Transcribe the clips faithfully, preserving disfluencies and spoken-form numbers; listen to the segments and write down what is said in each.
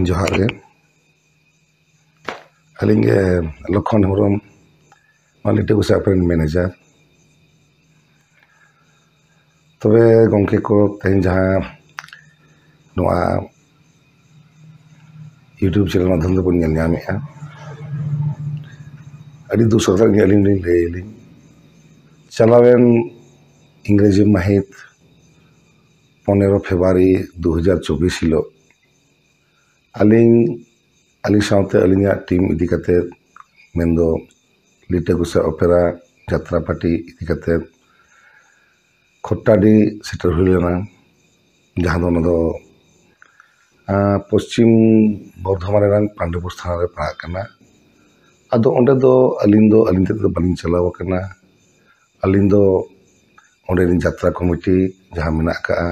ᱡᱚᱦᱟᱨ ᱜᱮ᱾ ᱟᱹᱞᱤᱧ ᱜᱮ ᱞᱚᱠᱷᱚᱱ ᱦᱮᱢᱵᱨᱚᱢ, ᱱᱚᱣᱟ ᱞᱤᱴᱟᱹ ᱜᱚᱸᱥᱟᱭ ᱚᱯᱮᱨᱟ ᱨᱮᱱ ᱢᱮᱱᱮᱡᱟᱨ᱾ ᱛᱚᱵᱮ ᱜᱚᱢᱠᱮ ᱠᱚ, ᱛᱮᱦᱮᱧ ᱡᱟᱦᱟᱸ ᱱᱚᱣᱟ YouTube ᱪᱮᱱᱮᱞ ᱢᱟᱫᱽᱫᱷᱚᱢ ᱛᱮᱵᱚᱱ ᱧᱮᱞ ᱧᱟᱢᱮᱫᱼᱟ, ᱟᱹᱰᱤ ᱫᱩᱠ ᱥᱟᱛᱞᱟᱜ ᱜᱮ ᱟᱹᱞᱤᱧ ᱞᱤᱧ ᱞᱟᱹᱭ ᱟᱹᱞᱤᱧ᱾ ᱪᱟᱞᱟᱣᱮᱱ ᱤᱝᱨᱮᱡᱤ ᱢᱟᱹᱦᱤᱛ ᱯᱚᱱᱮᱨᱚ ᱯᱷᱮᱵᱽᱨᱩᱣᱟᱨᱤ ᱫᱩ ᱦᱟᱡᱟᱨ ᱪᱚᱵᱵᱤᱥ ᱦᱤᱞᱳᱜ ᱟᱹᱞᱤᱧ, ᱟᱹᱞᱤᱧ ᱥᱟᱶᱛᱮ ᱟᱹᱞᱤᱧᱟᱜ ᱴᱤᱢ ᱤᱫᱤ ᱠᱟᱛᱮᱫ, ᱢᱮᱱᱫᱚ ᱞᱤᱴᱟᱹ ᱜᱚᱸᱥᱟᱭ ᱚᱯᱮᱨᱟ ᱡᱟᱛᱨᱟ ᱯᱟᱨᱴᱤ ᱤᱫᱤ ᱠᱟᱛᱮᱫ ᱠᱷᱚᱴᱴᱟᱰᱤ ᱥᱮᱴᱮᱨ ᱦᱩᱭ ᱞᱮᱱᱟ, ᱡᱟᱦᱟᱸ ᱫᱚ ᱚᱱᱟ ᱫᱚ, ᱟᱸ, ᱯᱚᱥᱪᱤᱢ ᱵᱚᱨᱫᱷᱚᱢᱟᱱ ᱨᱮᱱᱟᱜ ᱯᱟᱱᱰᱩᱯᱩᱨ ᱛᱷᱟᱱᱟ ᱨᱮ ᱯᱟᱲᱟᱜ ᱠᱟᱱᱟ᱾ ᱟᱫᱚ ᱚᱸᱰᱮ ᱫᱚ ᱟᱹᱞᱤᱧ ᱫᱚ ᱟᱹᱞᱤᱧ ᱛᱮᱫᱚ ᱵᱟᱹᱞᱤᱧ ᱪᱟᱞᱟᱣ ᱟᱠᱟᱱᱟ᱾ ᱟᱹᱞᱤᱧ ᱫᱚ ᱚᱸᱰᱮ ᱨᱮᱱ ᱡᱟᱛᱨᱟ ᱠᱚᱢᱤᱴᱤ ᱡᱟᱦᱟᱸ ᱢᱮᱱᱟᱜ ᱟᱠᱟᱫᱼᱟ,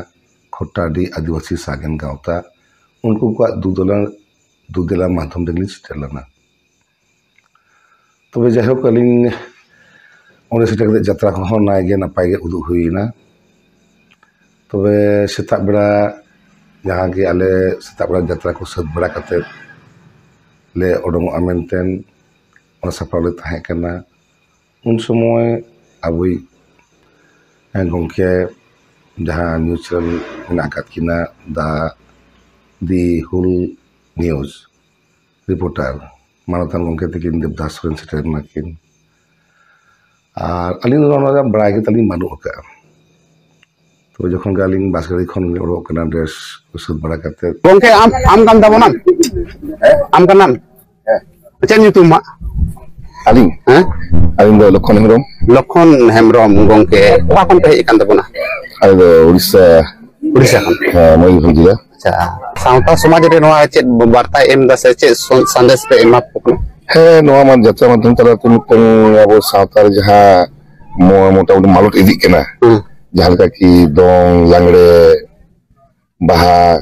ᱠᱷᱚᱴᱴᱟᱰᱤ ᱟᱹᱫᱤᱵᱟᱹᱥᱤ ᱥᱟᱜᱮᱱ ᱜᱟᱶᱛᱟ, ᱩᱱᱠᱩ ᱠᱚᱣᱟᱜ ᱫᱩᱫᱮᱞᱟ, ᱫᱩᱫᱮᱞᱟ ᱢᱟᱫᱽᱫᱷᱚᱢ ᱛᱮᱞᱤᱧ ᱥᱮᱴᱮᱨ ᱞᱮᱱᱟ᱾ ᱛᱚᱵᱮ ᱡᱟᱭᱦᱳᱠ, ᱟᱹᱞᱤᱧ ᱚᱸᱰᱮ ᱥᱮᱴᱮᱨ ᱠᱟᱛᱮ ᱡᱟᱛᱨᱟ ᱠᱚᱦᱚᱸ ᱱᱟᱭ ᱜᱮ ᱱᱟᱯᱟᱭ ᱜᱮ ᱩᱫᱩᱜ ᱦᱩᱭᱮᱱᱟ᱾ ᱛᱚᱵᱮ ᱥᱮᱛᱟᱜ ᱵᱮᱲᱟ ᱡᱟᱦᱟᱸ ᱜᱮ ᱟᱞᱮ ᱥᱮᱛᱟᱜ ᱵᱮᱲᱟ ᱡᱟᱛᱨᱟ ᱠᱚ ᱥᱟᱹᱛ ᱵᱟᱲᱟ ᱠᱟᱛᱮᱫ ᱞᱮ ᱚᱰᱚᱝᱚᱜᱼᱟ ᱢᱮᱱᱛᱮ ᱚᱱᱟ ᱥᱟᱯᱲᱟᱣ ᱞᱮ ᱛᱟᱦᱮᱸ ᱠᱟᱱᱟ᱾ ᱩᱱ ᱥᱚᱢᱚᱭ ᱟᱵᱚᱭᱤᱡ, ᱦᱮᱸ, ᱜᱚᱢᱠᱮ ᱡᱟᱦᱟᱸ ᱱᱤᱭᱩᱡᱽ ᱪᱮᱱᱮᱞ ᱢᱮᱱᱟᱜ ᱟᱠᱟᱫ ᱠᱤᱱᱟ, ᱫᱟ ᱫᱤ ᱦᱩᱞ ᱱᱤᱭᱩᱡᱽ ᱨᱤᱯᱳᱨᱴᱟᱨ, ᱢᱟᱱᱚᱛᱟᱱ ᱜᱚᱢᱠᱮ ᱛᱟᱹᱠᱤᱱ ᱫᱮᱵᱽᱫᱟᱥ ᱥᱚᱨᱮᱱ ᱥᱮᱴᱮᱨ ᱮᱱᱟ ᱠᱤᱱ᱾ ᱟᱨ ᱟᱹᱞᱤᱧ ᱫᱚ ᱚᱱᱟ ᱨᱮᱭᱟᱜ ᱵᱟᱲᱟᱭ ᱜᱮ ᱛᱟᱹᱞᱤᱧ ᱵᱟᱹᱱᱩᱜ ᱟᱠᱟᱫᱼᱟ᱾ ᱛᱚᱵᱮ ᱡᱚᱠᱷᱚᱱ ᱜᱮ ᱟᱹᱞᱤᱧ ᱵᱟᱥ ᱜᱟᱹᱰᱤ ᱠᱷᱚᱱ ᱞᱤᱧ ᱚᱰᱚᱠ ᱠᱟᱱᱟ, ᱰᱨᱮᱥ ᱠᱚ ᱥᱟᱹᱛ ᱵᱟᱲᱟ ᱠᱟᱛᱮᱫ᱾ ᱜᱚᱢᱠᱮ, ᱟᱢ, ᱟᱢ ᱠᱟᱱ ᱛᱟᱵᱚᱱᱟᱢ? ᱟᱢ ᱠᱟᱱᱟᱢ? ᱪᱮᱫ ᱧᱩᱛᱩᱢ ᱟᱢᱟᱜ? ᱟᱹᱞᱤᱧ? ᱦᱮᱸ? ᱟᱹᱞᱤᱧ ᱫᱚ ᱞᱚᱠᱷᱚᱱ ᱦᱮᱢᱵᱨᱚᱢ᱾ ᱞᱚᱠᱷᱚᱱ ᱦᱮᱢᱵᱨᱚᱢ ᱜᱚᱢᱠᱮ, ᱚᱠᱟ ᱠᱷᱚᱱ ᱯᱮ ᱦᱮᱡ ᱟᱠᱟᱱ ᱛᱟᱵᱚᱱᱟ? ᱟᱞᱮ ᱫᱚ ᱩᱲᱤᱥᱥᱟ᱾ ᱩᱲᱤᱥᱥᱟ ᱠᱷᱚᱱ? ᱦᱮᱸ, ᱢᱚᱭᱩᱨᱵᱷᱚᱸᱡᱽ ᱡᱮᱞᱟ᱾ ᱟᱪᱪᱷᱟ, ᱥᱟᱶᱛᱟ ᱥᱚᱢᱟᱡᱽ ᱨᱮ ᱱᱚᱣᱟ ᱪᱮᱫ ᱵᱟᱨᱛᱟᱭ ᱮᱢ ᱮᱫᱟ ᱥᱮ ᱪᱮᱫ ᱥᱚ-, ᱥᱟᱸᱫᱮᱥ ᱯᱮ ᱮᱢᱟ ᱠᱚ ᱠᱟᱱᱟ? ᱦᱮᱸ, ᱱᱚᱣᱟ ᱢᱟ ᱡᱟᱛᱨᱟ ᱢᱟᱫᱽᱫᱷᱚᱢ ᱛᱟᱞᱟᱛᱮ ᱢᱤᱫᱴᱟᱝ ᱟᱵᱚ ᱥᱟᱶᱛᱟ ᱨᱮ ᱡᱟᱦᱟᱸ ᱢᱚ-, ᱢᱚᱴᱟᱢᱩᱴᱤ ᱢᱟᱞᱚᱴ ᱤᱫᱤᱜ ᱠᱟᱱᱟ, ᱦᱩᱸ᱾ ᱡᱟᱦᱟᱸ ᱞᱮᱠᱟ ᱠᱤ ᱫᱚᱝ, ᱞᱟᱜᱽᱲᱮ, ᱵᱟᱦᱟ,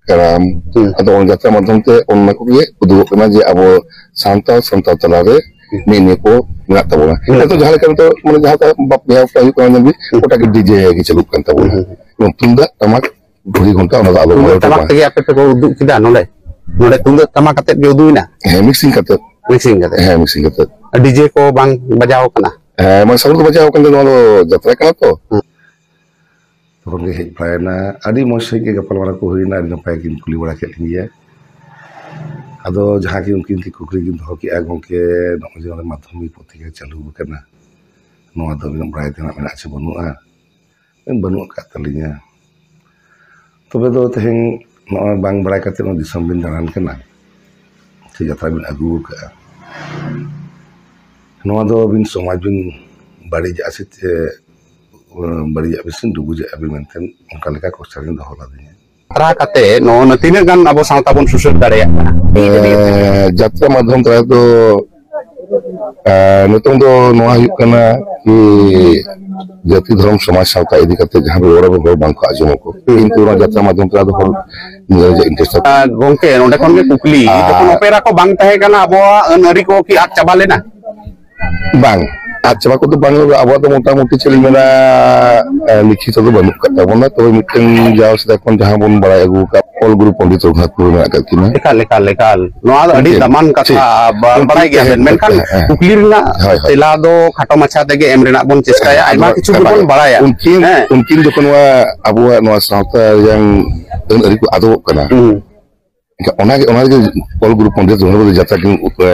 ᱠᱟᱨᱟᱢ, ᱦᱩᱸ᱾ ᱟᱫᱚ ᱚᱱᱟ ᱡᱟᱛᱨᱟ ᱢᱟᱫᱽᱫᱷᱚᱢ ᱛᱮ ᱚᱱᱟ ᱠᱚᱜᱮ ᱩᱫᱩᱜᱚᱜ ᱠᱟᱱᱟ ᱡᱮ ᱟᱵᱚ ᱥᱟᱱᱛᱟᱲ, ᱥᱟᱱᱛᱟᱲ ᱛᱟᱞᱟᱨᱮ ᱦᱩᱸ᱾ ᱱᱤᱭᱟᱹ ᱱᱤᱭᱟᱹ ᱠᱚ ᱢᱮᱱᱟᱜ ᱛᱟᱵᱚᱱᱟ᱾ ᱦᱩᱸ᱾ ᱱᱤᱛᱚᱜ ᱡᱟᱦᱟᱸ ᱞᱮᱠᱟ ᱱᱤᱛᱚᱜ ᱢᱟᱱᱮ ᱡᱟᱦᱟᱸ ᱞᱮᱠᱟ ᱵᱟᱯ-, ᱵᱤᱦᱟ ᱵᱟᱯᱞᱟ ᱦᱩᱭᱩᱜ ᱠᱟᱱᱟ, ᱧᱮᱞ ᱵᱤᱱ, ᱦᱩᱸ᱾ ᱜᱚᱴᱟ ᱜᱮ ᱰᱤᱡᱮ ᱜᱮ ᱪᱟᱹᱞᱩᱜ ᱠᱟᱱ ᱛᱟᱵᱚᱱᱟ᱾ ᱦᱩᱸ, ᱦᱩᱸ᱾ ᱮᱵᱚᱝ ᱛᱩᱢᱫᱟᱜ ᱴᱟᱢᱟᱠ ᱜᱷᱩᱲᱤ ᱜᱷᱚᱱᱴᱟ ᱚᱱᱟ ᱫᱚ ᱟᱞᱚ ᱛᱩᱢᱫᱟᱜ ᱢᱟᱞᱚᱴᱚᱜ ᱴᱟᱢᱟᱠ ᱢᱟ᱾ ᱛᱮᱜᱮ ᱟᱯᱮ ᱯᱮ ᱩᱫᱩᱜ ᱠᱮᱫᱟ ᱱᱚᱰᱮ? ᱱᱚᱰᱮ ᱛᱩᱢᱫᱟᱹᱜ ᱴᱟᱢᱟᱠ ᱟᱛᱮᱫ ᱜᱮ ᱩᱫᱩᱭᱮᱱᱟ? ᱦᱮᱸ, ᱢᱤᱠᱥᱤᱝ ᱠᱟᱛᱮ᱾ ᱢᱤᱠᱥᱤᱝ ᱠᱟᱛᱮ᱾ ᱦᱮᱸ, ᱢᱤᱠᱥᱤᱝ ᱠᱟᱛᱮ᱾ ᱰᱤᱡᱮ ᱠᱚ ᱵᱟᱝ ᱵᱟᱡᱟᱣ ᱠᱟᱱᱟ? ᱦᱮᱸ, ᱢᱟᱱᱮ ᱥᱟᱣᱩᱱᱰ ᱫᱚ ᱵᱟᱡᱟᱣ ᱠᱟᱱ ᱜᱮᱭᱟ, ᱱᱚᱣᱟ ᱫᱚ ᱡᱟᱛᱨᱟ ᱠᱟᱱᱟ ᱛᱚ᱾ ᱦᱮᱸ᱾ ᱛᱚᱠᱷᱚᱱ ᱜᱮ ᱦᱮᱡ ᱵᱟᱲᱟᱭᱮᱱᱟ, ᱟᱹᱰᱤ ᱢᱚᱡᱽ ᱥᱟᱺᱦᱤᱡ ᱜᱮ ᱜᱟᱯᱟᱞᱢᱟᱨᱟᱣ ᱠᱚ ᱦᱩᱭᱱᱟ, ᱟᱹᱰᱤ ᱱᱟᱯᱟᱭ ᱠᱤᱱ ᱠᱩᱞᱤ ᱵᱟᱲᱟ ᱠᱮᱫ ᱞᱤᱧ ᱜᱮᱭᱟ᱾ ᱟᱫᱚ ᱡᱟᱦᱟᱸ ᱠᱤ ᱩᱱᱠᱤᱱ ᱠᱤᱱ ᱠᱩᱠᱞᱤ ᱠᱤᱱ ᱫᱚᱦᱚ ᱠᱮᱫᱼᱟ, "ᱜᱚᱢᱠᱮ, ᱱᱚᱜᱼᱚᱭ ᱡᱮ ᱱᱚᱰᱮ ᱢᱟᱫᱽᱫᱷᱚᱢᱤᱠ ᱯᱚᱛᱨᱤᱠᱟ ᱪᱟᱹᱞᱩ ᱟᱠᱟᱱᱟ, ᱱᱚᱣᱟ ᱫᱚ ᱟᱹᱵᱤᱱᱟᱜ ᱵᱟᱲᱟᱭ ᱛᱮᱱᱟᱜ ᱢᱮᱱᱟᱜᱼᱟ ᱪᱮ ᱵᱟᱹᱱᱩᱜᱼᱟ?" ᱵᱟᱹᱱᱩᱜ ᱟᱠᱟᱫ ᱛᱟᱹᱞᱤᱧᱟ᱾ ᱛᱚᱵᱮ ᱫᱚ ᱛᱮᱦᱮᱧ ᱱᱚᱜᱼᱚᱭ ᱵᱟᱝ ᱵᱟᱲᱟᱭ ᱠᱟᱛᱮ ᱱᱚᱣᱟ ᱫᱤᱥᱚᱢ ᱵᱤᱱ ᱫᱟᱬᱟᱱ ᱠᱟᱱᱟ, ᱥᱮ ᱡᱟᱛᱨᱟ ᱵᱤᱱ ᱟᱹᱜᱩ ᱟᱠᱟᱫᱼᱟ, ᱱᱚᱣᱟ ᱫᱚ ᱟᱹᱵᱤᱱ ᱥᱚᱢᱟᱡᱽ ᱵᱤᱱ ᱵᱟᱹᱲᱤᱡᱟᱜᱼᱟ ᱥᱮ ᱪᱮᱫ, ᱵᱟᱹᱲᱤᱡᱟᱜ ᱵᱤᱱ ᱥᱮ ᱰᱩᱵᱩᱡᱟᱜᱼᱟ ᱵᱤᱱ ᱢᱮᱱᱛᱮ ᱚᱱᱠᱟ ᱞᱮᱠᱟ ᱠᱚᱥᱪᱟᱱ ᱞᱤᱧ ᱫᱚᱦᱚ ᱞᱮᱫᱮᱧᱟ᱾ ᱡᱟᱛᱨᱟ ᱠᱟᱛᱮ ᱱᱚᱜᱼᱚ ᱱᱟ ᱛᱤᱱᱟᱹᱜ ᱜᱟᱱ ᱟᱵᱚ ᱥᱟᱶᱛᱟ ᱵᱚᱱ ᱥᱩᱥᱟᱹᱨ ᱫᱟᱲᱮᱭᱟᱜ ᱠᱟᱱᱟ? ᱮᱸ, ᱡᱟᱛᱨᱟ ᱢᱟᱫᱽᱫᱷᱚᱢ ᱛᱟᱞᱟ ᱛᱮᱫᱚ, ᱮᱸ, ᱱᱤᱛᱚᱝ ᱫᱚ ᱱᱚᱣᱟ ᱦᱩᱭᱩᱜ ᱠᱟᱱᱟ ᱠᱤ ᱡᱟᱹᱛᱤ ᱫᱷᱚᱨᱚᱢ ᱥᱚᱢᱟᱡᱽ ᱥᱟᱶᱛᱟ ᱤᱫᱤ ᱠᱟᱛᱮ ᱡᱟᱦᱟᱸ ᱵᱮᱵᱚᱦᱟᱨ ᱟᱵᱚ ᱦᱚᱲ ᱵᱟᱝᱠᱚ ᱟᱸᱡᱚᱢ ᱟᱠᱚ, ᱠᱤᱱᱛᱩ ᱚᱱᱟ ᱡᱟᱛᱨᱟ ᱢᱟᱫᱽᱫᱷᱚᱢ ᱛᱟᱞᱟ ᱫᱚ ᱦᱚᱲ ᱧᱮᱞ ᱨᱮᱭᱟᱜ ᱤᱱᱴᱟᱨᱮᱥᱴ ᱛᱟᱠᱚ᱾ ᱟᱨ ᱜᱚᱝᱠᱮ, ᱱᱚᱰᱮ ᱠᱷᱚᱱ ᱜᱮ ᱠᱩᱠᱞᱤ, ᱟᱨ ᱡᱚᱠᱷᱚᱱ ᱚᱯᱮᱨᱟ ᱠᱚ ᱵᱟᱝ ᱛᱟᱦᱮᱸ ᱠᱟᱱᱟ, ᱟᱵᱚᱣᱟᱜ ᱟᱹᱱ ᱟᱹᱨᱤ ᱠᱚ ᱠᱤ ᱟᱫ ᱪᱟᱵᱟ ᱞᱮᱱᱟ? ᱵᱟᱝ, ᱟᱫ ᱪᱟᱵᱟ ᱠᱚᱫᱚ ᱵᱟᱝ, ᱟᱵᱚᱣᱟᱜ ᱫᱚ ᱢᱚᱴᱟᱢᱩᱴᱤ ᱪᱮᱫ ᱞᱤᱧ ᱢᱮᱱᱟ, ᱮ, ᱞᱤᱠᱷᱤᱛᱚ ᱫᱚ ᱵᱟᱹᱱᱩᱜ ᱠᱟᱫ ᱛᱟᱵᱚᱱᱟ, ᱛᱚᱵᱮ ᱢᱤᱫᱴᱮᱱ ᱡᱟᱣ ᱥᱮᱫᱟᱭ ᱠᱷᱚᱱ ᱡᱟᱦᱟᱸ ᱵᱚᱱ ᱵᱟᱲᱟᱭ ᱟᱹᱜᱩ ᱟᱠᱟᱫ, ᱚᱞ ᱜᱩᱨᱩ ᱯᱚᱱᱰᱤᱛ ᱨᱚᱜᱷᱩᱱᱟᱛᱷ ᱢᱩᱨᱢᱩ ᱢᱮᱱᱟᱜ ᱟᱠᱟᱫ ᱠᱤᱱᱟ᱾ ᱮᱠᱟᱞ, ᱮᱠᱟᱞ, ᱮᱠᱟᱞ᱾ ᱱᱚᱣᱟ ᱫᱚ ᱟᱹᱰᱤ ᱴᱷᱤᱠ, ᱫᱟᱢᱟᱱ ᱠᱟᱛᱷᱟ, ᱴᱷᱤᱠ᱾ ᱵᱟ-, ᱩᱱᱠᱤᱱ ᱵᱟᱲᱟᱭ ᱜᱮᱭᱟ ᱵᱮᱱ, ᱦᱮᱸ, ᱢᱮᱱᱠᱷᱟᱱ ᱦᱮᱸ, ᱦᱮᱸ᱾ ᱠᱩᱠᱞᱤ ᱨᱮᱱᱟᱜ ᱦᱳᱭ, ᱦᱳᱭ᱾ ᱛᱮᱞᱟ ᱫᱚ ᱠᱷᱟᱴᱚ ᱢᱟᱪᱷᱟ ᱛᱮᱜᱮ ᱮᱢ ᱨᱮᱱᱟᱜ ᱵᱚᱱ ᱪᱮᱥᱴᱟᱭᱟ, ᱦᱮᱸ, ᱟᱭᱢᱟ ᱟᱫᱚ ᱠᱤᱪᱷᱩ ᱜᱮᱵᱚᱱ ᱵᱟᱲᱟᱭᱟ᱾ ᱩᱱᱠᱤᱱ, ᱦᱮᱸ᱾ ᱩᱱᱠᱤᱱ ᱡᱚᱠᱷᱚᱱ ᱱᱚᱣᱟ ᱟᱵᱚᱣᱟᱜ ᱱᱚᱣᱟ ᱥᱟᱶᱛᱟ ᱨᱮᱭᱟᱝ ᱟᱹᱱ ᱟᱹᱨᱤ ᱠᱚ ᱟᱫᱚᱜ ᱠᱟᱱᱟ, ᱦᱩᱸ᱾ ᱮᱱᱠᱷᱟᱱ ᱚᱱᱟᱜᱮ, ᱚᱱᱟᱜᱮ ᱚᱞ ᱜᱩᱨᱩ ᱯᱚᱱᱰᱤᱛ ᱨᱚᱜᱷᱩᱱᱟᱛᱷ ᱡᱟᱛᱨᱟ ᱠᱤᱱ, ᱮ,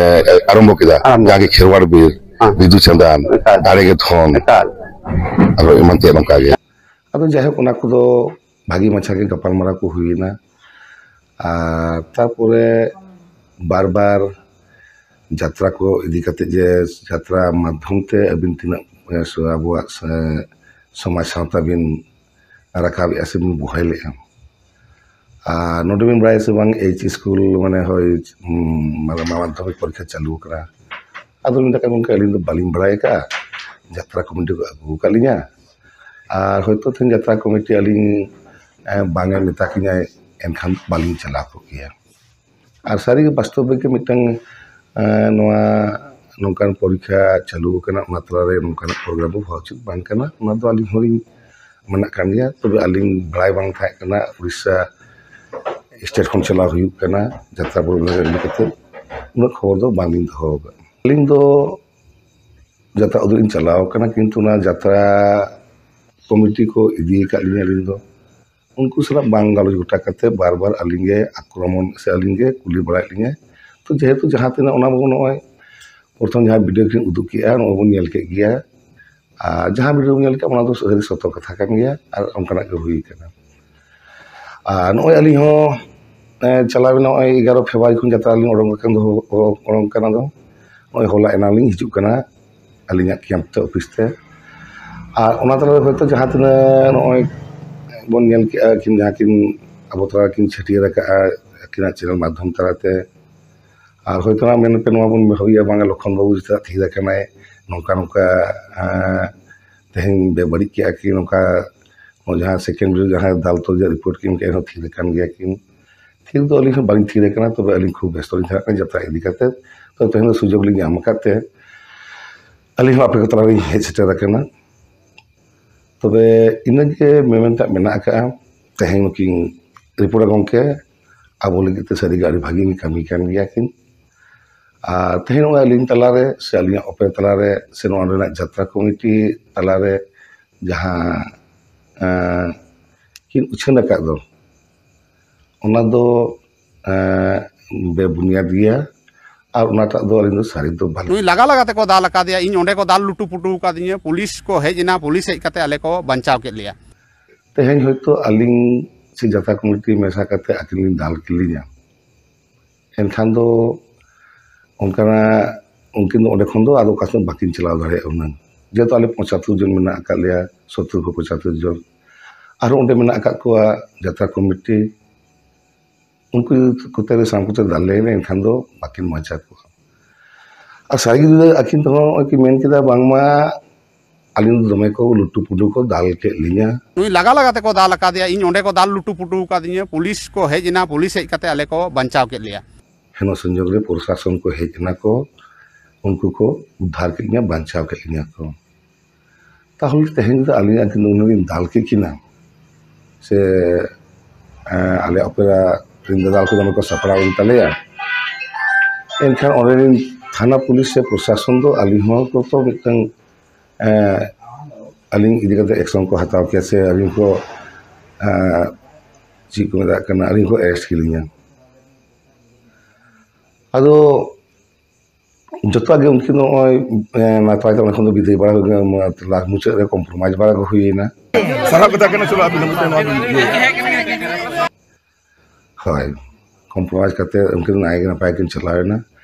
ᱟᱨᱟᱢᱵᱷᱚ ᱠᱮᱫᱟ᱾ ᱟᱨᱟᱢᱵᱷᱚ᱾ ᱡᱟᱜᱮ ᱠᱷᱮᱨᱣᱟᱲ ᱵᱤᱨ, ᱦᱮᱸ᱾ ᱵᱤᱫᱩ ᱪᱟᱸᱫᱟᱱ, ᱮᱠᱟᱞ᱾ ᱫᱟᱲᱮ ᱜᱮ ᱫᱷᱚᱱ, ᱮᱠᱟᱞ᱾ ᱟᱨᱦᱚᱸ ᱮᱢᱟᱱ ᱛᱮᱭᱟᱜ ᱱᱚᱝᱠᱟ ᱜᱮ᱾ ᱟᱫᱚ ᱡᱟᱭᱦᱳᱠ, ᱚᱱᱟ ᱠᱚᱫᱚ ᱵᱷᱟᱹᱜᱤ ᱢᱟᱪᱷᱟ ᱜᱮ ᱜᱟᱯᱟᱞᱢᱟᱨᱟᱣ ᱠᱚ ᱦᱩᱭᱮᱱᱟ᱾ ᱟᱨ ᱛᱟᱨᱯᱚᱨᱮ ᱵᱟᱨ ᱵᱟᱨ ᱡᱟᱛᱨᱟ ᱠᱚ ᱤᱫᱤ ᱠᱟᱛᱮ ᱡᱮ ᱡᱟᱛᱨᱟ ᱢᱟᱫᱽᱫᱷᱚᱢ ᱛᱮ ᱟᱹᱵᱤᱱ ᱛᱤᱱᱟᱹᱜ, ᱮ, ᱥᱚ-, ᱟᱵᱚᱣᱟᱜ, ᱮ, ᱥᱚᱢᱟᱡᱽ ᱥᱟᱶᱛᱟ ᱵᱤᱱ ᱨᱟᱠᱟᱵᱮᱜᱼᱟ ᱥᱮ ᱵᱤᱱ ᱵᱚᱦᱮᱞᱮᱜᱼᱟ᱾ ᱟᱨ ᱱᱚᱰᱮ ᱵᱤᱱ ᱵᱟᱲᱟᱭᱟ ᱥᱮ ᱵᱟᱝ, ᱮᱭᱤᱪ ᱥᱠᱩᱞ ᱢᱟᱱᱮ ᱦᱳᱭ, ᱩᱸ, ᱢᱟᱱᱮ ᱢᱟᱫᱽᱫᱷᱚᱢᱤᱠ ᱯᱚᱨᱤᱠᱠᱷᱟ ᱪᱟᱹᱞᱩ ᱟᱠᱟᱱᱟ᱾ ᱟᱫᱚ ᱢᱮᱱ ᱫᱟᱠᱚ, "ᱜᱚᱢᱠᱮ, ᱟᱹᱞᱤᱧ ᱫᱚ ᱵᱟᱹᱞᱤᱧ ᱵᱟᱲᱟᱭ ᱟᱠᱟᱫᱼᱟ, ᱡᱟᱛᱨᱟ ᱠᱚᱢᱤᱴᱤ ᱠᱚ ᱟᱹᱜᱩ ᱟᱠᱟᱫ ᱞᱤᱧᱟ, ᱟᱨ ᱦᱚᱭᱛᱳ ᱛᱮᱦᱮᱧ ᱡᱟᱛᱨᱟ ᱠᱚᱢᱤᱴᱤ ᱟᱹᱞᱤᱧ, ᱮ, ᱵᱟᱝ ᱮ ᱢᱮᱛᱟ ᱠᱤᱧᱟᱭ, ᱮᱱᱠᱷᱟᱱ ᱵᱟᱹᱞᱤᱧ ᱪᱟᱞᱟᱣ ᱠᱚᱜ ᱜᱮᱭᱟ᱾" ᱟᱨ ᱥᱟᱹᱨᱤᱜᱮ ᱵᱟᱥᱛᱚᱵ ᱨᱮᱜᱮ ᱢᱤᱫᱴᱟᱝ, ᱮ, ᱱᱚᱣᱟ ᱱᱚᱝᱠᱟᱱ ᱯᱚᱨᱤᱠᱠᱷᱟ ᱪᱟᱹᱞᱩ ᱟᱠᱟᱱᱟ, ᱚᱱᱟ ᱛᱟᱞᱟᱨᱮ ᱱᱚᱝᱠᱟᱱᱟᱜ ᱯᱨᱳᱜᱨᱟᱢ ᱫᱚ ᱦᱚᱦᱚ ᱩᱪᱤᱛ ᱵᱟᱝ ᱠᱟᱱᱟ᱾ ᱚᱱᱟ ᱫᱚ ᱟᱹᱞᱤᱧ ᱦᱚᱸᱞᱤᱧ ᱢᱮᱱᱟᱜ ᱠᱟᱱ ᱜᱮᱭᱟ, ᱛᱚᱵᱮ ᱟᱹᱞᱤᱧ ᱵᱟᱲᱟᱭ ᱵᱟᱝ ᱛᱟᱦᱮᱸ ᱠᱟᱱᱟ ᱩᱲᱤᱥᱥᱟ ᱥᱴᱮᱴ ᱠᱷᱚᱱ ᱪᱟᱞᱟᱣ ᱦᱩᱭᱩᱜ ᱠᱟᱱᱟ ᱡᱟᱛᱨᱟ ᱯᱨᱳᱜᱨᱟᱢ ᱤᱫᱤ ᱠᱟᱛᱮ, ᱩᱱᱟᱹᱜ ᱠᱷᱚᱵᱚᱨ ᱫᱚ ᱵᱟᱝᱞᱤᱧ ᱫᱚᱦᱚ ᱟᱠᱟᱫᱟ᱾ ᱟᱹᱞᱤᱧ ᱫᱚ ᱡᱟᱛᱨᱟ ᱩᱫᱩᱜ ᱞᱤᱧ ᱪᱟᱞᱟᱣ ᱟᱠᱟᱱᱟ, ᱠᱤᱱᱛᱩ ᱚᱱᱟ ᱡᱟᱛᱨᱟ ᱠᱚᱢᱤᱴᱤ ᱠᱚ ᱤᱫᱤ ᱟᱠᱟᱫ ᱞᱤᱧᱟ᱾ ᱟᱹᱞᱤᱧ ᱫᱚ ᱩᱱᱠᱩ ᱥᱟᱞᱟᱜ ᱵᱟᱝ ᱜᱟᱞᱚᱪ ᱜᱚᱴᱟ ᱠᱟᱛᱮ ᱵᱟᱨ ᱵᱟᱨ ᱟᱹᱞᱤᱧ ᱜᱮ ᱟᱠᱨᱚᱢᱚᱱ ᱥᱮ ᱟᱹᱞᱤᱧ ᱜᱮ ᱠᱩᱞᱤ ᱵᱟᱲᱟᱭᱮᱫ ᱞᱤᱧᱟ᱾ ᱛᱚ ᱡᱮᱦᱮᱛᱩ ᱡᱟᱦᱟᱸ ᱛᱤᱱᱟᱹᱜ ᱚᱱᱟ ᱵᱟᱵᱚᱱ ᱱᱚᱜᱼᱚᱭ ᱯᱨᱚᱛᱷᱚᱢ ᱡᱟᱦᱟᱸ ᱵᱷᱤᱰᱤᱭᱳ ᱠᱤᱱ ᱩᱫᱩᱜ ᱠᱮᱜᱼᱟ, ᱱᱚᱜᱼᱚᱭ ᱵᱚᱱ ᱧᱮᱞ ᱠᱮᱫ ᱜᱮᱭᱟ᱾ ᱟᱨ ᱡᱟᱦᱟᱸ ᱵᱷᱤᱰᱤᱭᱳ ᱵᱚᱱ ᱧᱮᱞ ᱠᱮᱜᱼᱟ, ᱚᱱᱟ ᱫᱚ ᱥᱟᱹᱨᱤ ᱥᱚᱛᱚ ᱠᱟᱛᱷᱟ ᱠᱟᱱ ᱜᱮᱭᱟ ᱟᱨ ᱚᱱᱠᱟᱱᱟᱜ ᱜᱮ ᱦᱩᱭ ᱠᱟᱱᱟ᱾ ᱟᱨ ᱱᱚᱜᱼᱚᱭ ᱟᱹᱞᱤᱧ ᱦᱚᱸ, ᱮᱸ, ᱪᱟᱞᱟᱣᱮᱱ ᱱᱚᱜᱼᱚᱭ ᱮᱜᱟᱨᱚ ᱯᱷᱮᱵᱽᱨᱩᱣᱟᱨᱤ ᱠᱷᱚᱱ ᱡᱟᱛᱨᱟ ᱞᱤᱧ ᱚᱰᱚᱝ ᱟᱠᱟᱱ ᱫᱚ, ᱚᱰᱚᱝ ᱠᱟᱱᱟ ᱫᱚ᱾ ᱱᱚᱜᱼᱚᱭ ᱦᱚᱞᱟ ᱮᱱᱟᱝ ᱞᱤᱧ ᱦᱤᱡᱩᱜ ᱠᱟᱱᱟ ᱟᱹᱞᱤᱧᱟᱜ ᱠᱮᱢᱯ ᱛᱮ, ᱚᱯᱷᱤᱥ ᱛᱮ᱾ ᱟᱨ ᱚᱱᱟ ᱛᱟᱞᱟ ᱨᱮ ᱦᱚᱭᱛᱳ ᱡᱟᱦᱟᱸ ᱛᱤᱱᱟᱹᱜ ᱱᱚᱜᱼᱚᱭ ᱵᱚᱱ ᱧᱮᱞ ᱠᱮᱜᱼᱟ, ᱠᱤᱱ ᱡᱟᱦᱟᱸ ᱠᱤᱱ ᱟᱵᱚ ᱛᱟᱞᱟ ᱨᱮᱠᱤᱱ ᱪᱷᱟᱹᱴᱭᱟᱹᱨ ᱟᱠᱟᱜᱼᱟ ᱟᱹᱠᱤᱱᱟᱜ ᱪᱮᱱᱮᱞ ᱢᱟᱫᱽᱫᱷᱚᱢ ᱛᱟᱞᱟᱛᱮ, ᱟᱨ ᱦᱚᱭᱛᱳ ᱱᱟᱜ ᱢᱮᱱ ᱯᱮ ᱱᱚᱣᱟ ᱵᱚᱱ ᱵᱷᱟᱹᱵᱤᱭᱟ, ᱵᱟᱝᱟ ᱞᱚᱠᱠᱷᱚᱱ ᱵᱟᱹᱵᱩ ᱪᱮᱫᱟᱜ ᱛᱷᱤᱨ ᱟᱠᱟᱱᱟᱭ, ᱱᱚᱝᱠᱟ ᱱᱚᱝᱠᱟ, ᱮᱸ, ᱛᱮᱦᱮᱧ ᱵᱮᱵᱟᱹᱲᱤᱡ ᱠᱮᱜᱼᱟ ᱠᱤᱱ, ᱱᱚᱝᱠᱟ ᱱᱚᱜᱼᱚᱭ ᱡᱟᱦᱟᱸ ᱥᱮᱠᱮᱱᱰ ᱵᱷᱤᱰᱤᱭᱳ ᱡᱟᱦᱟᱸᱭ ᱫᱟᱞ ᱛᱚᱞ ᱨᱮᱭᱟᱜ ᱨᱤᱯᱳᱨᱴ ᱠᱤᱱ ᱮᱢ ᱠᱮᱜᱼᱟ, ᱮᱱᱦᱚᱸ ᱛᱷᱤᱨ ᱟᱠᱟᱱ ᱜᱮᱭᱟ ᱠᱤᱱ᱾ ᱛᱷᱤᱨ ᱫᱚ ᱟᱹᱞᱤᱧ ᱦᱚᱸ ᱵᱟᱹᱞᱤᱧ ᱛᱷᱤᱨ ᱟᱠᱟᱱᱟ, ᱛᱚᱵᱮ ᱟᱹᱞᱤᱧ ᱠᱷᱩᱵ ᱵᱮᱥᱛᱚ ᱞᱤᱧ ᱛᱟᱦᱮᱸ ᱠᱟᱱᱟ ᱡᱟᱛᱨᱟ ᱤᱫᱤ ᱠᱟᱛᱮ᱾ ᱛᱚ ᱛᱮᱦᱮᱧ ᱫᱚ ᱥᱩᱡᱳᱜᱽ ᱞᱤᱧ ᱧᱟᱢ ᱟᱠᱟᱫ ᱛᱮ ᱟᱹᱞᱤᱧ ᱦᱚᱸ ᱟᱯᱮ ᱠᱚ ᱛᱟᱞᱟ ᱨᱤᱧ ᱦᱮᱡ ᱥᱮᱴᱮᱨ ᱟᱠᱟᱱᱟ᱾ ᱛᱚᱵᱮ ᱤᱱᱟᱹᱜᱮ ᱢᱮᱢᱮᱱ ᱛᱮ ᱢᱮᱱᱟᱜ ᱟᱠᱟᱫᱼᱟ᱾ ᱛᱮᱦᱮᱧ ᱱᱩᱠᱤᱱ ᱨᱤᱯᱳᱨᱴᱟᱨ ᱜᱚᱢᱠᱮ ᱟᱵᱚ ᱞᱟᱹᱜᱤᱫ ᱛᱮ ᱥᱟᱹᱨᱤᱜᱮ ᱟᱹᱰᱤ ᱵᱷᱟᱹᱜᱤ ᱠᱤᱱ ᱠᱟᱹᱢᱤ ᱠᱟᱱ ᱜᱮᱭᱟ ᱠᱤᱱ᱾ ᱟᱨ ᱛᱮᱦᱮᱧ ᱱᱚᱜᱼᱚᱭ ᱟᱹᱞᱤᱧ ᱛᱟᱞᱟᱨᱮ ᱥᱮ ᱟᱹᱞᱤᱧᱟᱜ ᱚᱯᱮᱨᱟ ᱛᱟᱞᱟᱨᱮ ᱥᱮ ᱱᱚᱣᱟ ᱨᱮᱱᱟᱜ ᱡᱟᱛᱨᱟ ᱠᱚᱢᱤᱴᱤ ᱛᱟᱞᱟᱨᱮ ᱡᱟᱦᱟᱸ, ᱮᱸ, ᱠᱤᱱ ᱩᱪᱷᱟᱹᱱ ᱟᱠᱟᱫ ᱫᱚ, ᱚᱱᱟ ᱫᱚ, ᱮᱸ, ᱵᱮᱵᱩᱱᱤᱭᱟᱫ ᱜᱮᱭᱟ᱾ ᱟᱨ ᱚᱱᱟᱴᱟᱜ ᱫᱚ ᱟᱹᱞᱤᱧ ᱫᱚ ᱥᱟᱹᱨᱤ ᱫᱚ ᱵᱟᱹᱞᱤᱧ ᱱᱩᱭ ᱞᱟᱜᱟ ᱞᱟᱜᱟ ᱛᱮᱠᱚ ᱫᱟᱞ ᱟᱠᱟᱫᱮᱭᱟ, ᱤᱧ ᱚᱸᱰᱮ ᱠᱚ ᱫᱟᱞ ᱞᱩᱴᱩ ᱯᱩᱴᱩ ᱟᱠᱟᱫᱤᱧᱟ, ᱯᱩᱞᱤᱥ ᱠᱚ ᱦᱮᱡ ᱮᱱᱟ, ᱯᱩᱞᱤᱥ ᱦᱮᱡ ᱠᱟᱛᱮ ᱟᱞᱮ ᱠᱚ ᱵᱟᱧᱪᱟᱣ ᱠᱮᱫ ᱞᱮᱭᱟ᱾ ᱛᱮᱦᱮᱧ ᱦᱚᱭᱛᱳ ᱟᱹᱞᱤᱧ ᱥᱮ ᱡᱟᱛᱨᱟ ᱠᱚᱢᱤᱴᱤ ᱢᱮᱥᱟ ᱠᱟᱛᱮ ᱟᱹᱠᱤᱱ ᱞᱤᱧ ᱫᱟᱞ ᱠᱮᱫ ᱞᱤᱧᱟ, ᱮᱱᱠᱷᱟᱱ ᱫᱚ ᱚᱱᱠᱟᱱᱟᱜ ᱩᱱᱠᱤᱱ ᱫᱚ ᱚᱸᱰᱮ ᱠᱷᱚᱱ ᱫᱚ ᱟᱫᱚ ᱚᱠᱟ ᱥᱮᱫ ᱵᱟᱹᱠᱤᱱ ᱪᱟᱞᱟᱣ ᱫᱟᱲᱮᱭᱟᱜᱼᱟ ᱦᱩᱱᱟᱹᱝ᱾ ᱡᱮᱦᱮᱛᱩ ᱟᱞᱮ ᱯᱚᱸᱪᱟᱛᱛᱳᱨ ᱡᱚᱱ ᱢᱮᱱᱟᱜ ᱟᱠᱟᱫ ᱞᱮᱭᱟ, ᱥᱚᱛᱛᱚᱨ ᱠᱷᱚᱱ ᱯᱚᱸᱪᱟᱛᱛᱳᱨ ᱡᱚᱱ, ᱟᱨᱦᱚᱸ ᱚᱸᱰᱮ ᱢᱮᱱᱟᱜ ᱟᱠᱟᱫ ᱠᱚᱣᱟ ᱡᱟᱛᱨᱟ ᱠᱚᱢᱤᱴᱤ, ᱩᱱᱠᱩ ᱠᱚᱛᱮ ᱨᱮ ᱥᱟᱶ ᱠᱚᱛᱮ ᱫᱟᱞ ᱞᱮᱱᱟ, ᱮᱱᱠᱷᱟᱱ ᱫᱚ ᱵᱟᱹᱠᱤᱱ ᱵᱟᱧᱪᱟᱣ ᱠᱚᱜᱼᱟ᱾ ᱟᱨ ᱥᱟᱹᱨᱤ ᱜᱮ ᱟᱹᱠᱤᱱ ᱛᱮᱦᱚᱸ ᱱᱚᱜᱼᱚᱭ ᱠᱤᱱ ᱢᱮᱱ ᱠᱮᱫᱟ ᱵᱟᱝᱢᱟ ᱟᱹᱞᱤᱧ ᱫᱚ ᱫᱚᱢᱮ ᱠᱚ ᱞᱩᱴᱩ ᱯᱩᱴᱩ ᱠᱚ ᱫᱟᱞ ᱠᱮᱫ ᱞᱤᱧᱟ᱾ ᱱᱩᱭ ᱞᱟᱜᱟ ᱞᱟᱜᱟ ᱛᱮᱠᱚ ᱫᱟᱞ ᱟᱠᱟᱫᱮᱭᱟ, ᱤᱧ ᱚᱸᱰᱮ ᱠᱚ ᱫᱟᱞ ᱞᱩᱴᱩ ᱯᱩᱴᱩ ᱟᱠᱟᱫᱤᱧᱟ, ᱯᱩᱞᱤᱥ ᱠᱚ ᱦᱮᱡ ᱮᱱᱟ, ᱯᱩᱞᱤᱥ ᱦᱮᱡ ᱠᱟᱛᱮ ᱟᱞᱮ ᱠᱚ ᱵᱟᱧᱪᱟᱣ ᱠᱮᱫ ᱞᱮᱭᱟ᱾ ᱦᱮᱱᱚ ᱥᱚᱝᱡᱳᱜᱽ ᱨᱮ ᱯᱨᱚᱥᱟᱥᱚᱱ ᱠᱚ ᱦᱮᱡ ᱮᱱᱟ ᱠᱚ, ᱩᱱᱠᱩ ᱠᱚ ᱩᱫᱽᱫᱷᱟᱨ ᱠᱮᱫ ᱞᱤᱧᱟ, ᱵᱟᱧᱪᱟᱣ ᱠᱮᱫ ᱞᱤᱧᱟ ᱠᱚ᱾ ᱛᱟᱦᱚᱞᱮ ᱛᱮᱦᱮᱧ ᱫᱚ ᱟᱹᱞᱤᱧ ᱟᱹᱠᱤᱱ ᱫᱚ ᱩᱱᱟᱹᱜ ᱞᱤᱧ ᱫᱟᱞ ᱠᱮᱫ ᱠᱤᱱᱟ, ᱥᱮ, ᱮᱸ, ᱟᱞᱮ ᱚᱯᱮᱨᱟ ᱨᱮᱱ ᱫᱟᱫᱟᱞ ᱠᱚ ᱫᱚᱢᱮ ᱠᱚ ᱥᱟᱯᱲᱟᱣ ᱮᱱ ᱛᱟᱞᱮᱭᱟ᱾ ᱮᱱᱠᱷᱟᱱ ᱚᱸᱰᱮ ᱨᱮᱱ ᱛᱷᱟᱱᱟ ᱯᱩᱞᱤᱥ ᱥᱮ ᱯᱨᱚᱥᱟᱥᱚᱱ ᱫᱚ ᱟᱹᱞᱤᱧ ᱦᱚᱸ ᱠᱚ ᱛᱚ ᱢᱤᱫᱴᱟᱝ, ᱮᱸ, ᱟᱹᱞᱤᱧ ᱤᱫᱤ ᱠᱟᱛᱮ ᱮᱠᱥᱚᱱ ᱠᱚ ᱦᱟᱛᱟᱣ ᱠᱮᱭᱟ ᱥᱮ ᱟᱹᱞᱤᱧ ᱠᱚ, ᱮᱸ, ᱪᱮᱫ ᱠᱚ ᱢᱮᱛᱟᱜ ᱠᱟᱱᱟ, ᱟᱹᱞᱤᱧ ᱠᱚ ᱮᱨᱮᱥᱴ ᱠᱮᱞᱤᱧᱟ᱾ ᱟᱫᱚ ᱡᱚᱛᱚᱣᱟᱜ ᱜᱮ ᱩᱱᱠᱤᱱ ᱫᱚ ᱱᱚᱜᱼᱚᱭ, ᱮᱸ, ᱱᱟᱯᱟᱭ ᱛᱮ ᱚᱸᱰᱮ ᱠᱷᱚᱱ ᱫᱚ ᱵᱤᱫᱟᱹᱭ ᱵᱟᱲᱟ ᱦᱩᱭ ᱠᱟᱱᱟ, ᱞᱟᱥ ᱢᱩᱪᱟᱹᱫ ᱨᱮ ᱠᱚᱢᱯᱨᱳᱢᱟᱭᱤᱡᱽ ᱵᱟᱲᱟ ᱠᱚ ᱦᱩᱭᱮᱱᱟ᱾ ᱥᱟᱨᱦᱟᱣ ᱠᱟᱛᱷᱟ ᱠᱟᱱᱟ, ᱪᱚᱞᱚ ᱟᱹᱵᱤᱱ ᱦᱚᱸ ᱢᱤᱫᱴᱮᱱ ᱱᱚᱣᱟ ᱵᱤᱱ ᱤᱭᱟᱹᱭᱟ᱾ ᱦᱳᱭ, ᱠᱚᱢᱯᱨᱳᱢᱟᱭᱤᱡᱽ ᱠᱟᱛᱮ ᱩᱱᱠᱤᱱ ᱱᱟᱭ ᱜᱮ ᱱᱟᱯᱟᱭ ᱠᱤᱱ ᱪᱟᱞᱟᱣ ᱮᱱᱟ᱾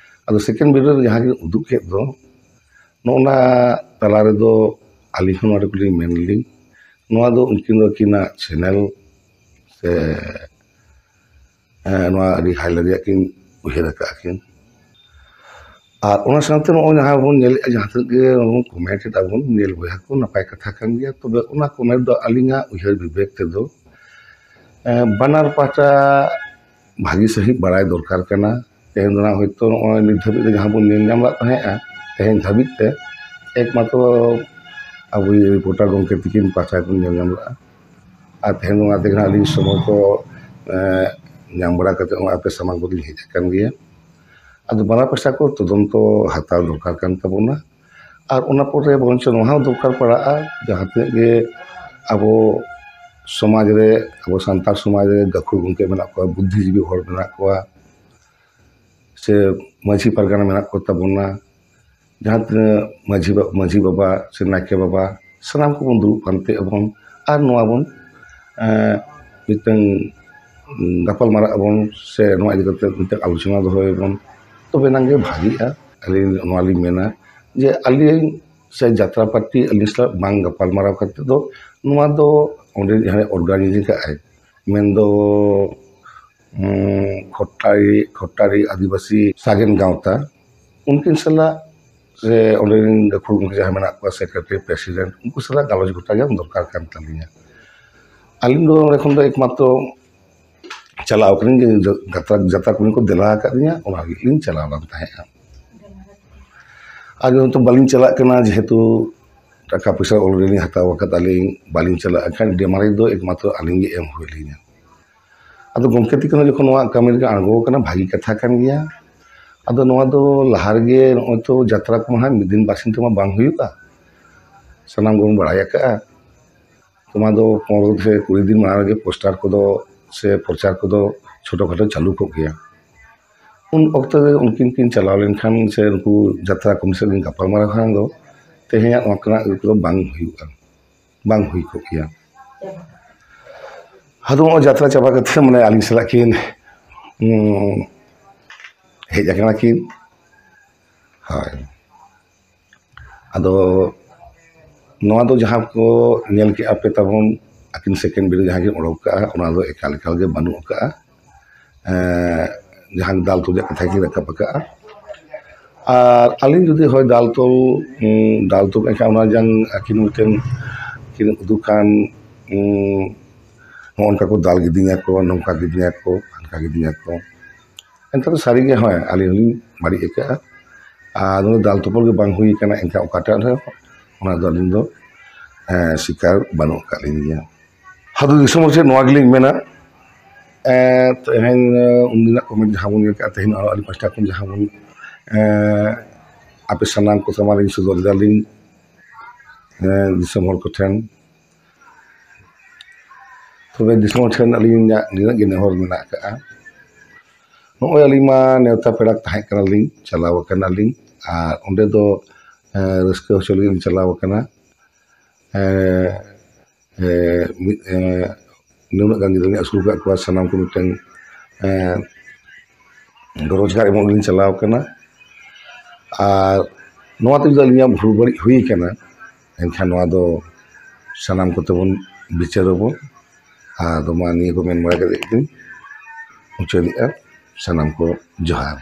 ᱟᱫᱚ ᱥᱮᱠᱮᱱᱰ ᱵᱷᱤᱰᱤᱭᱳ ᱨᱮ ᱡᱟᱦᱟᱸ ᱠᱤᱱ ᱩᱫᱩᱜ ᱠᱮᱫ ᱫᱚ, ᱱᱚᱜᱼᱚ ᱱᱟ ᱛᱟᱞᱟ ᱨᱮᱫᱚ ᱟᱹᱞᱤᱧ ᱦᱚᱸ ᱱᱚᱣᱟ ᱴᱩᱠᱩ ᱞᱤᱧ ᱢᱮᱱ ᱞᱤᱧ, ᱱᱚᱣᱟ ᱫᱚ ᱩᱱᱠᱤᱱ ᱫᱚ ᱟᱹᱠᱤᱱᱟᱜ ᱪᱮᱱᱮᱞ ᱥᱮ, ᱮᱸ, ᱱᱚᱣᱟ ᱟᱹᱰᱤ ᱦᱟᱭ ᱞᱮᱵᱮᱞ ᱨᱮᱭᱟᱜ ᱠᱤᱱ ᱩᱭᱦᱟᱹᱨ ᱟᱠᱟᱫᱼᱟ ᱠᱤᱱ᱾ ᱟᱨ ᱚᱱᱟ ᱥᱟᱶᱛᱮ ᱱᱚᱜᱼᱚᱭ ᱡᱟᱦᱟᱸ ᱵᱚᱱ ᱧᱮᱞᱮᱫᱼᱟ, ᱡᱟᱦᱟᱸ ᱛᱤᱱᱟᱹᱜ ᱜᱮ ᱵᱚᱱ ᱠᱚᱢᱮᱱᱴ ᱮᱫᱟ ᱵᱚᱱ, ᱧᱮᱞ ᱵᱚᱭᱦᱟ ᱠᱚ ᱱᱟᱯᱟᱭ ᱠᱟᱛᱷᱟ ᱠᱟᱱ ᱜᱮᱭᱟ᱾ ᱛᱚᱵᱮ ᱚᱱᱟ ᱠᱚᱢᱮᱱᱴ ᱫᱚ ᱟᱹᱞᱤᱧᱟᱜ ᱩᱭᱦᱟᱹᱨ ᱵᱤᱵᱮᱠ ᱛᱮᱫᱚ, ᱮᱸ, ᱵᱟᱱᱟᱨ ᱯᱟᱦᱴᱟ ᱵᱷᱟᱹᱜᱤ ᱥᱟᱺᱦᱤᱡ ᱵᱟᱲᱟᱭ ᱫᱚᱨᱠᱟᱨ ᱠᱟᱱᱟ᱾ ᱛᱮᱦᱮᱧ ᱫᱚ ᱱᱟᱜ ᱦᱚᱭᱛᱳ ᱱᱚᱜᱼᱚᱭ ᱱᱤᱛ ᱫᱷᱟᱹᱵᱤᱡ ᱨᱮ ᱡᱟᱦᱟᱸ ᱵᱚᱱ ᱧᱮᱞ ᱧᱟᱢ ᱞᱮᱫ ᱛᱟᱦᱮᱸᱫᱼᱟ, ᱛᱮᱦᱮᱧ ᱫᱷᱟᱹᱵᱤᱡ ᱛᱮ ᱮᱠᱢᱟᱛᱨᱚ ᱟᱵᱚᱭᱤᱡ ᱨᱤᱯᱳᱨᱴᱟᱨ ᱜᱚᱢᱠᱮ ᱛᱤᱠᱤᱱ ᱯᱟᱦᱴᱟ ᱵᱚᱱ ᱧᱮᱞ ᱧᱟᱢ ᱞᱮᱫᱼᱟ᱾ ᱟᱨ ᱛᱮᱦᱮᱧ ᱫᱚ ᱚᱱᱟ ᱛᱮᱜᱮ ᱱᱟᱜ ᱟᱹᱞᱤᱧ ᱥᱚᱢᱚᱭ ᱠᱚ, ᱮᱸ, ᱧᱟᱢ ᱵᱟᱲᱟ ᱠᱟᱛᱮ ᱱᱚᱜᱼᱚᱭ ᱟᱯᱮ ᱥᱟᱢᱟᱝ ᱠᱚᱨᱮ ᱞᱤᱧ ᱦᱮᱡ ᱟᱠᱟᱱ ᱜᱮᱭᱟ᱾ ᱟᱫᱚ ᱵᱟᱱᱟᱨ ᱯᱟᱦᱴᱟ ᱠᱚ ᱛᱚᱫᱚᱱᱛᱚ ᱦᱟᱛᱟᱣ ᱫᱚᱨᱠᱟᱨ ᱠᱟᱱ ᱛᱟᱵᱚᱱᱟ᱾ ᱟᱨ ᱚᱱᱟ ᱯᱚᱨᱮ ᱵᱚᱨᱚᱱᱪᱚ ᱱᱚᱣᱟ ᱦᱚᱸ ᱫᱚᱨᱠᱟᱨ ᱯᱟᱲᱟᱜᱼᱟ, ᱡᱟᱦᱟᱸ ᱛᱤᱱᱟᱹᱜ ᱜᱮ ᱟᱵᱚ ᱥᱚᱢᱟᱡᱽ ᱨᱮ, ᱟᱵᱚ ᱥᱟᱱᱛᱟᱲ ᱥᱚᱢᱟᱡᱽ ᱨᱮ ᱜᱟᱹᱠᱷᱩᱲ ᱜᱚᱢᱠᱮ ᱢᱮᱱᱟᱜ ᱠᱚᱣᱟ, ᱵᱩᱫᱽᱫᱷᱤᱡᱤᱵᱤ ᱦᱚᱲ ᱢᱮᱱᱟᱜ ᱠᱚᱣᱟ, ᱥᱮ ᱢᱟᱹᱡᱷᱤ ᱯᱟᱨᱜᱟᱱᱟ ᱢᱮᱱᱟᱜ ᱠᱚ ᱛᱟᱵᱚᱱᱟ, ᱡᱟᱦᱟᱸ ᱛᱤᱱᱟᱹᱜ ᱢᱟᱹᱡᱷᱤ ᱵᱟ-, ᱢᱟᱹᱡᱷᱤ ᱵᱟᱵᱟ ᱥᱮ ᱱᱟᱭᱠᱮ ᱵᱟᱵᱟ, ᱥᱟᱱᱟᱢ ᱠᱚᱵᱚᱱ ᱫᱩᱲᱩᱵ ᱯᱟᱱᱛᱮᱜ ᱟᱵᱚᱱ ᱟᱨ ᱱᱚᱣᱟ ᱵᱚᱱ, ᱮᱸ, ᱢᱤᱫᱴᱟᱝ ᱜᱟᱯᱟᱞ ᱢᱟᱨᱟᱜ ᱟᱵᱚᱱ ᱥᱮ ᱱᱚᱣᱟ ᱤᱫᱤ ᱠᱟᱛᱮ ᱢᱤᱫᱴᱟᱝ ᱟᱞᱳᱪᱚᱱᱟ ᱫᱚᱦᱚᱭᱟᱵᱚᱱ, ᱛᱚᱵᱮ ᱮᱱᱟᱝ ᱜᱮ ᱵᱷᱟᱜᱤᱜᱼᱟ᱾ ᱟᱹᱞᱤᱧ ᱱᱚᱣᱟ ᱞᱤᱧ ᱢᱮᱱᱟ ᱡᱮ ᱟᱹᱞᱤᱧ ᱥᱮ ᱡᱟᱛᱨᱟ ᱯᱟᱨᱴᱤ ᱟᱹᱞᱤᱧ ᱥᱟᱞᱟᱜ ᱵᱟᱝ ᱜᱟᱯᱟᱞ ᱢᱟᱨᱟᱣ ᱠᱟᱛᱮ ᱫᱚ ᱱᱚᱣᱟ ᱫᱚ ᱚᱸᱰᱮ ᱡᱟᱦᱟᱸᱭ ᱚᱨᱜᱟᱱᱟᱭᱤᱡᱤᱝ ᱠᱟᱜᱼᱟᱭ, ᱢᱮᱱᱫᱚ, ᱩᱸ, ᱠᱷᱚᱴᱴᱟᱨᱤ, ᱠᱷᱚᱴᱴᱟᱨᱤ ᱟᱹᱫᱤᱵᱟᱹᱥᱤ ᱥᱟᱜᱮᱱ ᱜᱟᱶᱛᱟ, ᱩᱱᱠᱤᱱ ᱥᱟᱞᱟᱜ ᱥᱮ ᱚᱸᱰᱮ ᱨᱮᱱ ᱜᱟᱹᱠᱷᱩᱲ ᱜᱚᱢᱠᱮ ᱡᱟᱦᱟᱸᱭ ᱢᱮᱱᱟᱜ ᱠᱚᱣᱟ, ᱥᱮᱠᱨᱮᱴᱟᱨᱤ, ᱯᱨᱮᱥᱤᱰᱮᱱᱴ, ᱩᱱᱠᱩ ᱥᱟᱞᱟᱜ ᱜᱟᱞᱚᱪ ᱜᱚᱴᱟ ᱜᱮ ᱫᱚᱨᱠᱟᱨ ᱠᱟᱱ ᱛᱟᱹᱞᱤᱧᱟ᱾ ᱟᱹᱞᱤᱧ ᱫᱚ ᱚᱸᱰᱮ ᱠᱷᱚᱱ ᱫᱚ ᱮᱠᱢᱟᱛᱨᱚ ᱪᱟᱞᱟᱣ ᱠᱟᱹᱱᱟᱹᱧ ᱡᱮ ᱡᱟᱛᱨᱟ, ᱡᱟᱛᱨᱟ ᱠᱟᱹᱢᱤ ᱠᱚ ᱫᱮᱞᱟ ᱟᱠᱟᱫ ᱞᱤᱧᱟ, ᱚᱱᱟ ᱞᱟᱹᱜᱤᱫ ᱞᱤᱧ ᱪᱟᱞᱟᱣ ᱞᱮᱱ ᱛᱟᱦᱮᱸᱫᱼᱟ᱾ ᱟᱨ ᱡᱮᱦᱮᱛᱩ ᱵᱟᱹᱞᱤᱧ ᱪᱟᱞᱟᱜ ᱠᱟᱱᱟ, ᱡᱮᱦᱮᱛᱩ ᱴᱟᱠᱟ ᱯᱚᱭᱥᱟ already ᱞᱤᱧ ᱦᱟᱛᱟᱣ ᱟᱠᱟᱫ ᱟᱹᱞᱤᱧ, ᱵᱟᱹᱞᱤᱧ ᱪᱟᱞᱟᱜ ᱠᱷᱟᱱ ᱰᱮᱢᱟᱨᱮᱡᱽ ᱫᱚ ᱮᱠᱢᱟᱛᱨᱚ ᱟᱹᱞᱤᱧ ᱜᱮ ᱮᱢ ᱦᱩᱭ ᱞᱤᱧᱟ᱾ ᱟᱫᱚ ᱜᱚᱢᱠᱮ ᱛᱤᱠᱤᱱ ᱦᱚᱸ ᱡᱚᱠᱷᱚᱱ ᱱᱚᱣᱟ ᱠᱟᱹᱢᱤ ᱨᱮᱠᱚ ᱟᱬᱜᱚ ᱟᱠᱟᱱᱟ, ᱵᱷᱟᱹᱜᱤ ᱠᱟᱛᱷᱟ ᱠᱟᱱ ᱜᱮᱭᱟ᱾ ᱟᱫᱚ ᱱᱚᱣᱟ ᱫᱚ ᱞᱟᱦᱟ ᱨᱮᱜᱮ, ᱱᱚᱜᱼᱚᱭ ᱛᱚ ᱡᱟᱛᱨᱟ ᱠᱚᱢᱟ ᱦᱟᱸᱜ ᱢᱤᱫ ᱫᱤᱱ ᱵᱟᱨ ᱥᱤᱧ ᱛᱮᱢᱟ ᱵᱟᱝ ᱦᱩᱭᱩᱜᱼᱟ, ᱥᱟᱱᱟᱢ ᱜᱮᱵᱚᱱ ᱵᱟᱲᱟᱭ ᱟᱠᱟᱫᱼᱟ᱾ ᱱᱚᱣᱟ ᱫᱚ ᱯᱚᱱᱨᱚ ᱥᱮ ᱠᱩᱲᱤ ᱫᱤᱱ ᱢᱟᱲᱟᱝ ᱨᱮᱜᱮ ᱯᱳᱥᱴᱟᱨ ᱠᱚᱫᱚ ᱥᱮ ᱯᱨᱚᱪᱟᱨ ᱠᱚᱫᱚ ᱪᱷᱳᱴᱳ ᱠᱷᱟᱴᱳ ᱪᱟᱹᱞᱩ ᱠᱚᱜ ᱜᱮᱭᱟ᱾ ᱩᱱ ᱚᱠᱛᱚ ᱨᱮ ᱩᱱᱠᱤᱱ ᱠᱤᱱ ᱪᱟᱞᱟᱣ ᱞᱮᱱᱠᱷᱟᱱ ᱥᱮ ᱩᱱᱠᱩ ᱡᱟᱛᱨᱟ ᱠᱚᱢᱤᱴᱤ ᱥᱟᱞᱟᱜ ᱠᱤᱱ ᱜᱟᱯᱟᱞᱢᱟᱨᱟᱣ ᱠᱷᱟᱱ ᱫᱚ ᱛᱮᱦᱮᱧᱟᱜ ᱱᱚᱣᱟ ᱠᱚᱨᱮᱱᱟᱜ ᱟᱹᱭᱩᱨ ᱠᱚᱫᱚ ᱵᱟᱝ ᱦᱩᱭᱩᱜᱼᱟ, ᱵᱟᱝ ᱦᱩᱭ ᱠᱚᱜ ᱜᱮᱭᱟ᱾ ᱟᱫᱚ ᱱᱚᱜᱼᱚᱭ ᱡᱟᱛᱨᱟ ᱪᱟᱵᱟ ᱠᱟᱛᱮ ᱢᱟᱱᱮ ᱟᱹᱞᱤᱧ ᱥᱟᱞᱟᱜ ᱠᱤᱱ, ᱩᱸ, ᱦᱮᱡ ᱟᱠᱟᱱᱟ ᱠᱤᱱ᱾ ᱦᱳᱭ᱾ ᱟᱫᱚ ᱱᱚᱣᱟ ᱫᱚ ᱡᱟᱦᱟᱸ ᱠᱚ ᱧᱮᱞ ᱠᱮᱜᱼᱟ ᱯᱮ ᱛᱟᱵᱚᱱ, ᱟᱹᱠᱤᱱ ᱥᱮᱠᱮᱱᱰ ᱵᱤᱨ ᱡᱟᱦᱟᱸ ᱠᱤᱱ ᱚᱰᱚᱠ ᱠᱟᱜᱼᱟ, ᱚᱱᱟ ᱫᱚ ᱮᱠᱟᱞ, ᱮᱠᱟᱞ ᱜᱮ ᱵᱟᱹᱱᱩᱜ ᱟᱠᱟᱜᱼᱟ᱾ ᱮᱸ, ᱡᱟᱦᱟᱸ ᱫᱟᱞ ᱛᱚᱞ ᱨᱮᱭᱟᱜ ᱠᱟᱛᱷᱟ ᱠᱤᱱ ᱨᱟᱠᱟᱵ ᱟᱠᱟᱜᱼᱟ᱾ ᱟᱨ ᱟᱹᱞᱤᱧ ᱡᱩᱫᱤ ᱦᱳᱭ ᱫᱟᱞ ᱛᱚᱞ, ᱩᱸ, ᱫᱟᱞ ᱛᱚᱞ ᱮᱱᱠᱷᱟᱱ ᱚᱱᱟ ᱡᱟᱝ ᱟᱹᱠᱤᱱ ᱢᱤᱫᱴᱮᱱ ᱠᱤᱱ ᱩᱫᱩᱜ ᱠᱷᱟᱱ, ᱩᱸ, ᱱᱚᱜᱼᱚ ᱱᱚᱝᱠᱟ ᱠᱚ ᱫᱟᱞ ᱠᱤᱫᱤᱧᱟ ᱠᱚ, ᱱᱚᱝᱠᱟ ᱠᱤᱫᱤᱧᱟ ᱠᱚ, ᱦᱟᱱᱠᱟ ᱠᱤᱫᱤᱧᱟ ᱠᱚ᱾ ᱮᱱᱠᱷᱟᱱ ᱫᱚ ᱥᱟᱹᱨᱤᱜᱮ ᱦᱳᱭ ᱟᱹᱞᱤᱧ ᱦᱚᱸᱞᱤᱧ ᱵᱟᱹᱲᱤᱡ ᱟᱠᱟᱜᱼᱟ᱾ ᱟᱨ ᱱᱚᱣᱟ ᱫᱟᱞ ᱛᱚᱯᱚᱞ ᱜᱮ ᱵᱟᱝ ᱦᱩᱭ ᱟᱠᱟᱱᱟ, ᱮᱱᱠᱷᱟᱱ ᱚᱠᱟᱴᱟᱜ ᱨᱮᱦᱚᱸ ᱚᱱᱟ ᱫᱚ ᱟᱹᱞᱤᱧ ᱫᱚ, ᱮᱸ, ᱥᱤᱠᱟᱨ ᱵᱟᱹᱱᱩᱜ ᱟᱠᱟᱫ ᱞᱤᱧ ᱜᱮᱭᱟ᱾ ᱟᱫᱚ ᱫᱤᱥᱚᱢ ᱦᱚᱲ ᱴᱷᱮᱱ ᱱᱚᱣᱟ ᱜᱮᱞᱤᱧ ᱢᱮᱱᱟ, ᱮᱸ, ᱛᱮᱦᱮᱧ, ᱮᱸ, ᱩᱱᱫᱤᱱᱟᱜ ᱠᱚᱢᱮᱱᱴ ᱡᱟᱦᱟᱸ ᱵᱚᱱ ᱧᱮᱞ ᱠᱟᱜᱼᱟ, ᱛᱮᱦᱮᱧ ᱟᱨᱚ ᱟᱹᱞᱤᱧ ᱯᱟᱥᱴᱟ ᱠᱷᱚᱱ ᱡᱟᱦᱟᱸ ᱵᱚᱱ, ᱮᱸ, ᱟᱯᱮ ᱥᱟᱱᱟᱢ ᱠᱚ ᱥᱟᱢᱟᱝ ᱨᱤᱧ ᱥᱚᱫᱚᱨ ᱮᱫᱟᱞᱤᱧ, ᱮᱸ, ᱫᱤᱥᱚᱢ ᱦᱚᱲ ᱠᱚᱴᱷᱮᱱ᱾ ᱛᱚᱵᱮ ᱫᱤᱥᱚᱢ ᱦᱚᱲ ᱴᱷᱮᱱ ᱟᱹᱞᱤᱧᱟᱜ ᱱᱤᱱᱟᱹᱜ ᱜᱮ ᱱᱮᱦᱚᱨ ᱢᱮᱱᱟᱜ ᱟᱠᱟᱜᱼᱟ, ᱱᱚᱜᱼᱚᱭ ᱟᱹᱞᱤᱧ ᱢᱟ ᱱᱮᱣᱛᱟ ᱯᱮᱲᱟ ᱛᱟᱦᱮᱸ ᱠᱟᱱᱟᱞᱤᱧ, ᱪᱟᱞᱟᱣ ᱟᱠᱟᱱᱟᱞᱤᱧ, ᱟᱨ ᱚᱸᱰᱮ ᱫᱚ, ᱮᱸ, ᱨᱟᱹᱥᱠᱟᱹ ᱦᱚᱪᱚ ᱞᱟᱹᱜᱤᱫ ᱞᱤᱧ ᱪᱟᱞᱟᱣ ᱟᱠᱟᱱᱟ᱾ ᱮᱸ, ᱮᱸ, ᱢᱤᱫ, ᱮᱸ, ᱱᱩᱱᱟᱹᱜ ᱜᱟᱱ ᱜᱤᱫᱽᱨᱟᱹ ᱞᱤᱧ ᱟᱹᱥᱩᱞ ᱟᱠᱟᱫ ᱠᱚᱣᱟ, ᱥᱟᱱᱟᱢ ᱠᱚ ᱢᱤᱫᱴᱮᱱ, ᱮᱸ, ᱨᱳᱡᱽᱜᱟᱨ ᱮᱢᱚᱜ ᱞᱤᱧ ᱪᱟᱞᱟᱣ ᱟᱠᱟᱱᱟ᱾ ᱟᱨ ᱱᱚᱣᱟ ᱛᱮ ᱡᱩᱫᱤ ᱟᱹᱞᱤᱧᱟᱜ ᱵᱷᱩᱞ ᱵᱟᱹᱲᱤᱡ ᱦᱩᱭ ᱟᱠᱟᱱᱟ, ᱮᱱᱠᱷᱟᱱ ᱱᱚᱣᱟ ᱫᱚ ᱥᱟᱱᱟᱢ ᱠᱚᱛᱮ ᱵᱚᱱ ᱵᱤᱪᱟᱹᱨ ᱟᱵᱚᱱ᱾ ᱟᱨ ᱢᱟ ᱱᱤᱭᱟᱹ ᱠᱚ ᱢᱮᱱ ᱵᱟᱲᱟ ᱠᱟᱛᱮ ᱜᱤᱧ ᱢᱩᱪᱟᱹᱫᱮᱜᱼᱟ᱾ ᱥᱟᱱᱟᱢ ᱠᱚ ᱡᱚᱦᱟᱨ᱾